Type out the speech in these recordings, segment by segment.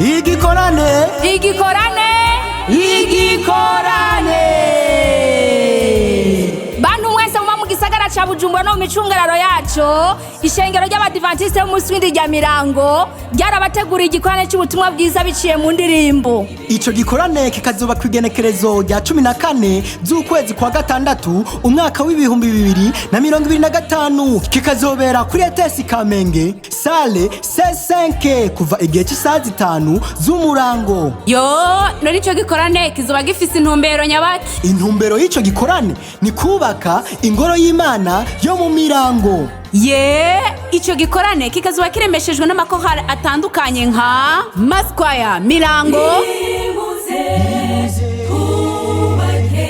Igikorane. Igikorane. Igikorane. Bantu mwese muba mu gisagara ca Bujumbura no mu micungararo yaco, ishengero ry'Abadivantisite b'umunsi w'indwi rya Mirango ryarabateguriye igikorane c'ubutumwa bwiza biciye mu ndirimbo. Ico gikorane kikazoba kw'igenekerezo rya 14 z'ukwezi kwa gatandatu, umwaka w'2025, kikazobera kuri ETS Kamenge, salle C5, kuva igihe c'isaha 5 z'umurango. Yo, none ico gikorane kizoba gifise intumbero nyabaki? Intumbero y'ico gikorane ni kubaka ingoro y'Imana yo mu Mirango. Ye, ico gikorane kikazoba kiremeshejwe n'amakorali atandukanye nka Maskwaya Mirango, Nimuze twubake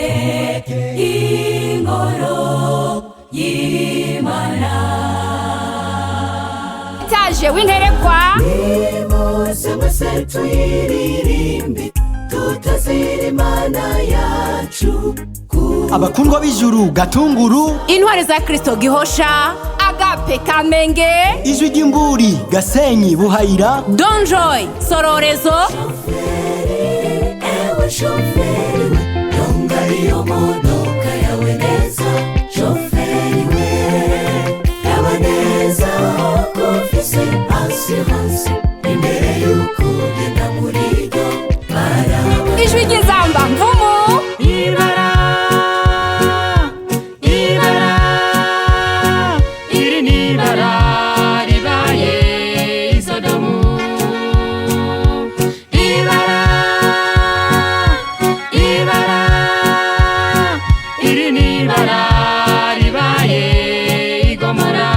ingoro y'Imana. Taje w'interekwa. Nimuze mwese tuyiririmbe, tutazira Imana yacu. Abakundwa b'Ijuru Gatunguru, Intwari za Kristo Gihosha, Agape Kamenge, Ijwi ry'Imburi Gasenyi Buhayira, Donjoy Sororezo, Shoferi, ewe shoferi we, tunga iyo modoka yawe neza. Shoferi we, raba neza ko ufise assurance imbere y'uko ugenda muri iryo barabara. Ijwi ry'Inzamba Mvumu, Ibara, ibara, iri ni ibara ribaye i Sodomu. Ibara, ibara, iri ni ibara ribaye i Gomora.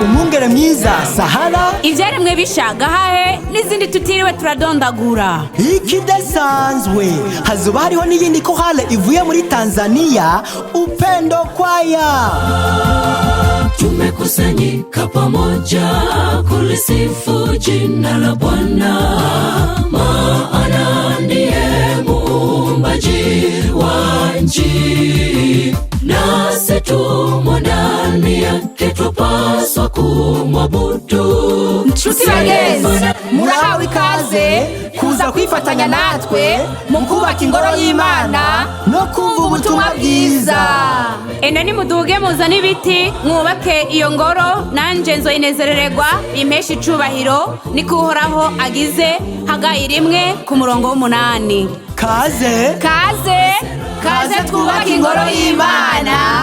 Umwungere mwiza Sahara, Ivyaremwe bisha Gahahe, n'izindi tutiriwe turadondagura. Ikidasanzwe, hazoba hariho n'iyindi korale ivuye muri Tanzania, Upendo Kwaya. Tumekusanyika pamoja kulisifu jina la Bwana, maana ndiye muumbaji wa nchi, nasi tumo ndani yake, twapaswa kumwabudu. Nshuti bagenzi, murahawe ikaze kuza kwifatanya natwe mu kubaka ingoro y'Imana no kumva ubutumwa bwiza. Enda nimuduge muzane ibiti mwubake iyo ngoro, nanje nzoyinezerererwa impesha icubahiro, niko Uhoraho agize. Hagayi 1 ku murongo w'8. Kaze. Kaze, kaze twubake ingoro y'Imana.